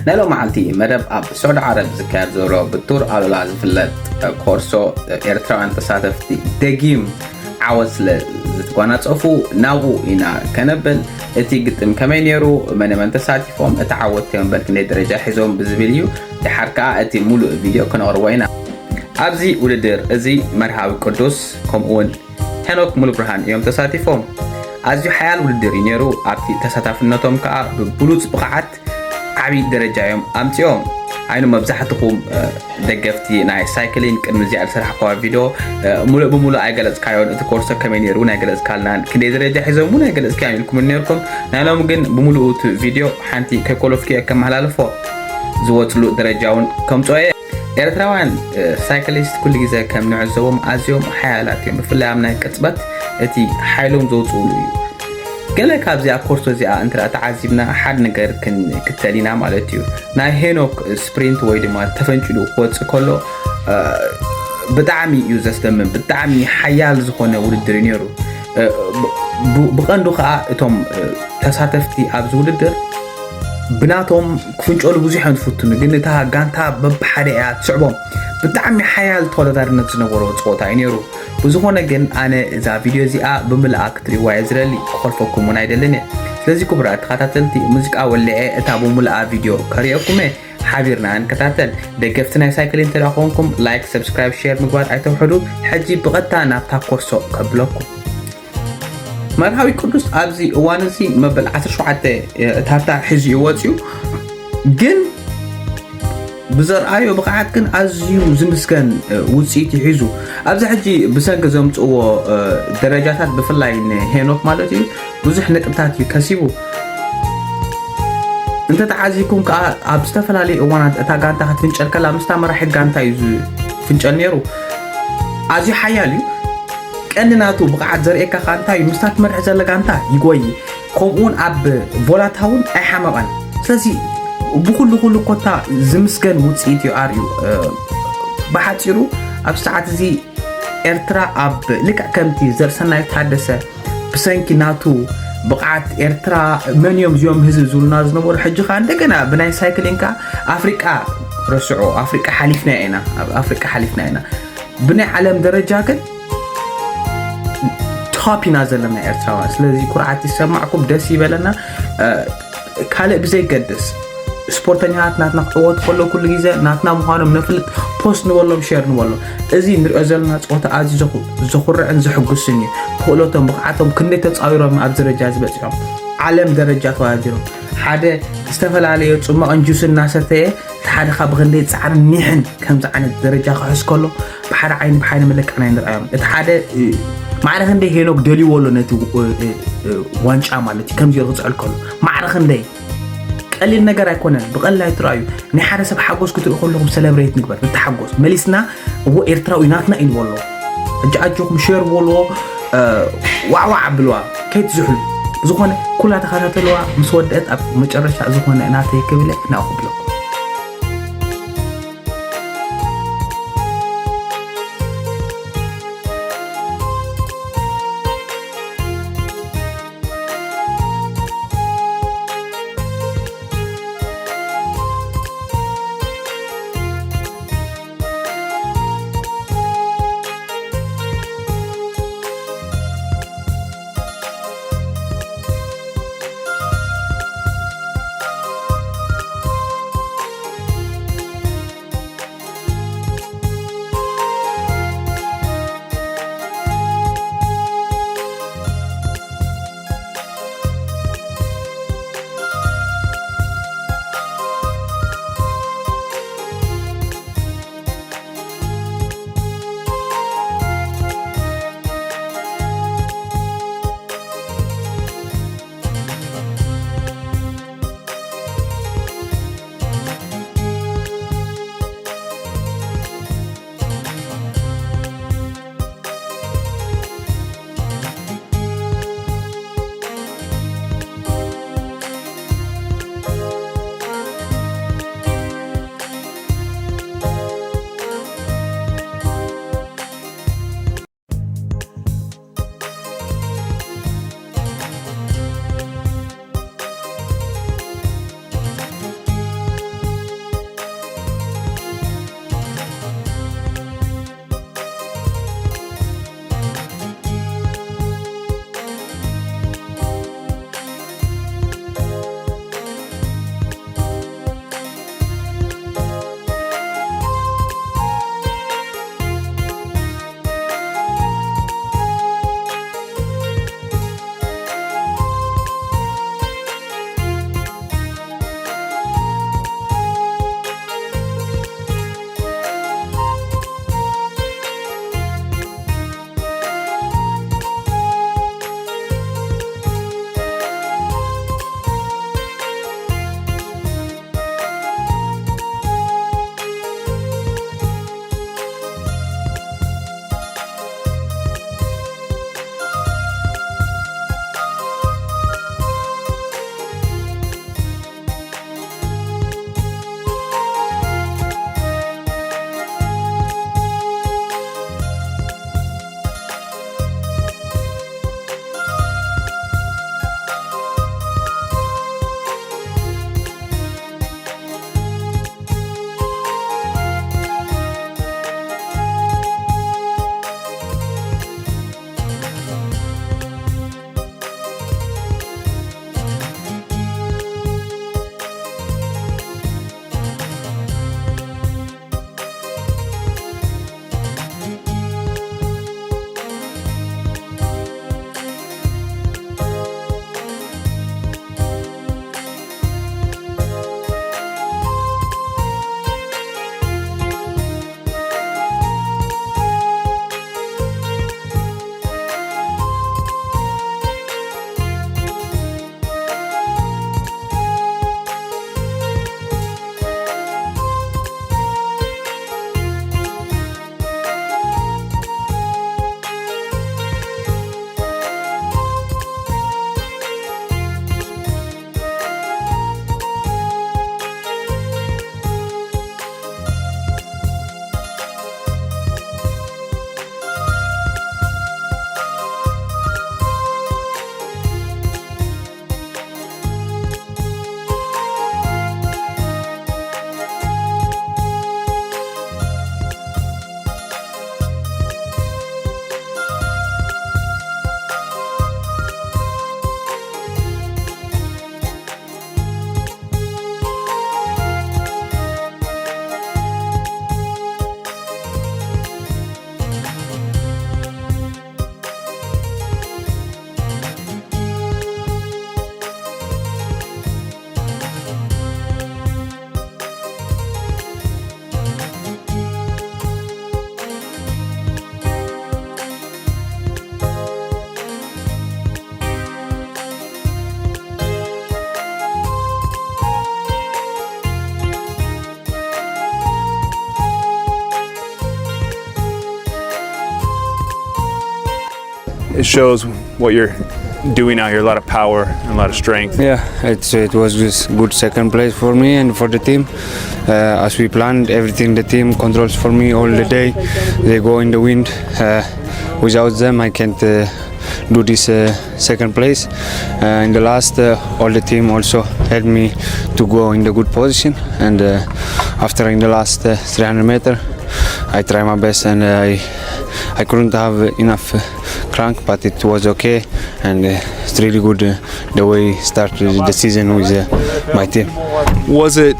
ናይ ሎመዓልቲ መደብ ኣብ ስዑዲ ዓረብ ዝካየድ ዘሎ ብቱር ኣሉላ ዝፍለጥ ኮርሶ ኤርትራውያን ተሳተፍቲ ደጊም ዓወት ስለ ዝተጓናጸፉ ናብኡ ኢና ከነብል። እቲ ግጥም ከመይ ነይሩ፣ መን መን ተሳቲፎም፣ እቲ ዓወት ከመበል ክንደይ ደረጃ ሒዞም ብዝብል እዩ። ድሓር ከኣ እቲ ሙሉእ ቪድዮ ክነቕርቦ ኢና። ኣብዚ ውድድር እዚ መርሃዊ ቅዱስ ከምኡ እውን ሄኖክ ሙሉብርሃን እዮም ተሳቲፎም። ኣዝዩ ሓያል ውድድር እዩ ነይሩ። ኣብቲ ተሳታፍነቶም ከኣ ብብሉጽ ብቕዓት ዓቢ ደረጃ እዮም ኣምጺኦም። ኣይኑ መብዛሕትኹም ደገፍቲ ናይ ሳይክሊን ቅድሚ እዚኣ ዝሰራሕኳ ቪድዮ ሙሉእ ብሙሉእ ኣይገለጽካዮን። እቲ ኮርሶ ከመይ ነይሩ እውን ኣይገለጽካልናን፣ ክንደይ ደረጃ ሒዞም እውን ኣይገለጽካዮን ኢልኩም ነርኩም። ናይ ሎም ግን ብሙሉእ እቲ ቪድዮ ሓንቲ ከይኮለፍኩ እየ ከመሓላልፎ፣ ዝወጽሉ ደረጃ እውን ከምጽኦ እየ። ኤርትራውያን ሳይክሊስት ኩሉ ግዜ ከም ንዕዘቦም ኣዝዮም ሓያላት እዮም። ብፍላይ ኣብ ናይ ቅጽበት እቲ ሓይሎም ዘውጽኡሉ እዩ። ገለ ካብዚኣ ኮርሶ እዚኣ እንተ ተዓዚብና ሓድ ነገር ክንክተል ኢና ማለት እዩ። ናይ ሄኖክ ስፕሪንት ወይ ድማ ተፈንጭሉ ክወፅእ ከሎ ብጣዕሚ እዩ ዘስደምም። ብጣዕሚ ሓያል ዝኾነ ውድድር እዩ ነይሩ። ብቐንዱ ከዓ እቶም ተሳተፍቲ ኣብዚ ውድድር ብናቶም ክፍንጨሉ ብዙሕ እዮም ዝፍትኑ፣ ግን እታ ጋንታ በብሓደ እያ ትስዕቦም። ብጣዕሚ ሓያል ተወዳዳርነት ዝነበሮ ፀወታ እዩ ነይሩ። ብዝኾነ ግን ኣነ እዛ ቪድዮ እዚኣ ብምልኣ ክትሪእዋ እየ ዝደሊ፣ ክኾልፈኩም እውን ኣይደልን እየ። ስለዚ ክቡራት ተኸታተልቲ፣ ሙዚቃ ወሊዐ እታ ብምልኣ ቪድዮ ከርእየኩም እየ። ሓቢርና ንከታተል። ደገፍቲ ናይ ሳይክል እንተ ደኣ ኮንኩም ላይክ፣ ሰብስክራይብ፣ ሼር ምግባር ኣይተውሕዱ። ሕጂ ብቐጥታ ናብታ ኮርሶ ከብለኩም። መርሃዊ ቅዱስ ኣብዚ እዋን እዚ መበል ዓሰርተ ሸውዓተ እታታ ሒዙ እዩ ወፂኡ። ግን ብዘርኣዮ ብቕዓት ግን ኣዝዩ ዝምስገን ውፅኢት እዩ ሒዙ። ኣብዚ ሕጂ ብሰንኪ ዘምፅእዎ ደረጃታት ብፍላይ ንሄኖክ ማለት እዩ ብዙሕ ነጥብታት እዩ ከሲቡ። እንተተዓዚብኩም ከዓ ኣብ ዝተፈላለዩ እዋናት እታ ጋንታ ክትፍንጨል ከላ ምስታ መራሒ ጋንታ እዩ ዝፍንጨል ነይሩ። ኣዝዩ ሓያል እዩ። ቀንዲ ናቱ ብቕዓት ዘርእየካ ከዓ እንታይ እዩ? ምስታ ትመርሕ ዘለ ጋንታ ይጎይ፣ ከምኡውን ኣብ ቮላታ እውን ኣይሓመቐን። ስለዚ ብኩሉ ኩሉ ኮታ ዝምስገን ውፅኢት እዩ ኣርእዩ። ብሓፂሩ ኣብ ሰዓት እዚ ኤርትራ ኣብ ልክዕ ከምቲ ዘርሰናይ ታደሰ ብሰንኪ ናቱ ብቕዓት ኤርትራ መን እዮም እዚኦም ህዝቢ ዝብሉና ዝነበሩ፣ ሕጂ ከዓ እንደገና ብናይ ሳይክሊን ከዓ ኣፍሪቃ ረስዖ፣ ኣፍሪቃ ሓሊፍና ኢና፣ ኣብ ኣፍሪቃ ሓሊፍና ኢና። ብናይ ዓለም ደረጃ ግን ቶፕ ኢና ዘለና ኤርትራውያን። ስለዚ ኩርዓት ይሰማዕኩም፣ ደስ ይበለና። ካልእ ብዘይገድስ ስፖርተኛታት ናትና ክዕወቱ ከለዉ ኩሉ ግዜ ናትና ምዃኖም ነፍልጥ፣ ፖስት ንበሎም፣ ሼር ንበሎም። እዚ ንሪኦ ዘለና ፀወታ ኣዝዩ ዘኹ- ዘኹርዕን ዘሕጉስን እዩ። ክእለቶም ብቕዓቶም ክንደይ ተፃዊሮም ኣብዚ ደረጃ ዝበፂሖም፣ ዓለም ደረጃ ተወዳዲሮም ሓደ ዝተፈላለየ ፅማቕን ጁስ እናሰተየ እቲ ሓደ ካብ ክንደይ ፃዕርን ኒሕን ከምዚ ዓይነት ደረጃ ክሕዝ ከሎ ብሓደ ዓይኒ ብሓይኒ መለክዕና ንርኣዮም። እቲ ሓደ ማዕረ ክንደይ ሄኖክ ደልይዎ ኣሎ ነቲ ዋንጫ ማለት እዩ። ከምዚ ገይሩ ክፅዕል ከሎ ማዕረ ክንደይ ቀሊል ነገር ኣይኮነን። ብቐሊል ኣይትረኣዩ። ናይ ሓደ ሰብ ሓጎስ ክትርኢ ከለኹም ሰለብሬት ንግበር፣ ንተሓጎስ። መሊስና እዎ ኤርትራዊ ናትና እዩ ንበሎ። ሕጂ ኣጆኹም ሼር በልዎ፣ ዋዕዋዕ ኣብልዋ፣ ከይትዝሕሉ። ብዝኾነ ኩላ ተኸታተልዋ፣ ምስ ወደአት ኣብ መጨረሻ ዝኾነ ናተይ ክብል ናኹ ብለኩም። It shows what you're doing out here, a lot of power and a lot of strength. Yeah, it's, it was just good second place for me and for the team. Uh, as we planned, everything the team controls for me all the day. They go in the wind. Uh, without them, I can't uh, do this uh, second place. Uh, in the last, uh, all the team also helped me to go in the good position. And uh, after in the last uh, three hundred meter, I try my best and I I couldn't have enough uh, crank, but it was okay, and uh, it's really good uh, the way we started the season with uh, my team. Was it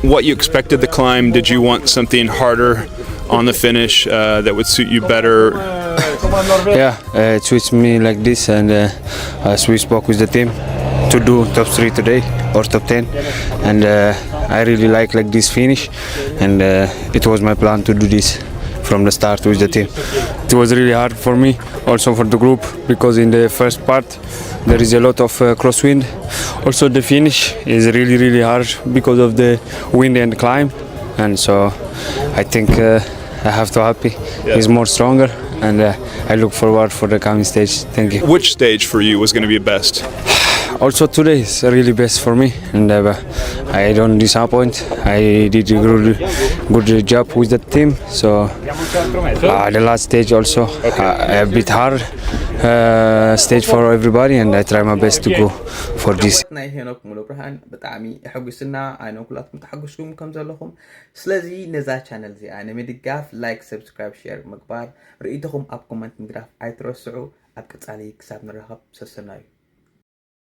what you expected the climb? Did you want something harder on the finish uh, that would suit you better? Yeah, uh, it suits me like this, and uh, as we spoke with the team, to do top three today or top ten, and uh, I really like like this finish, and uh, it was my plan to do this from the start with the team. It was really hard for me, also for the group, because in the first part there is a lot of uh, crosswind. Also, the finish is really really hard because of the wind and climb, and so I think uh, I have to happy. He's more stronger, and uh, I look forward for the coming stage. Thank you. Which stage for you was going to be best? Also, today is really best for me, and uh, I don't disappoint. I did a good, good job with the team. So uh, the last stage also uh, a bit hard uh, stage for everybody, and I try my best to go for this. ናይ ሄኖክ ሙሉ ብርሃን ብጣዕሚ የሐጉስና። ኣይነ ኩላትኩም ተሓጉስኩም ከም ዘለኹም። ስለዚ ነዛ ቻነል እዚኣ ንምድጋፍ ላይክ፣ ሰብስክራይብ፣ ሼር ምግባር፣ ርእይቶኹም ኣብ ኮመንት ምግዳፍ ኣይትረስዑ። ኣብ ቀጻሊ ክሳብ ንራኸብ ሰሰናዩ።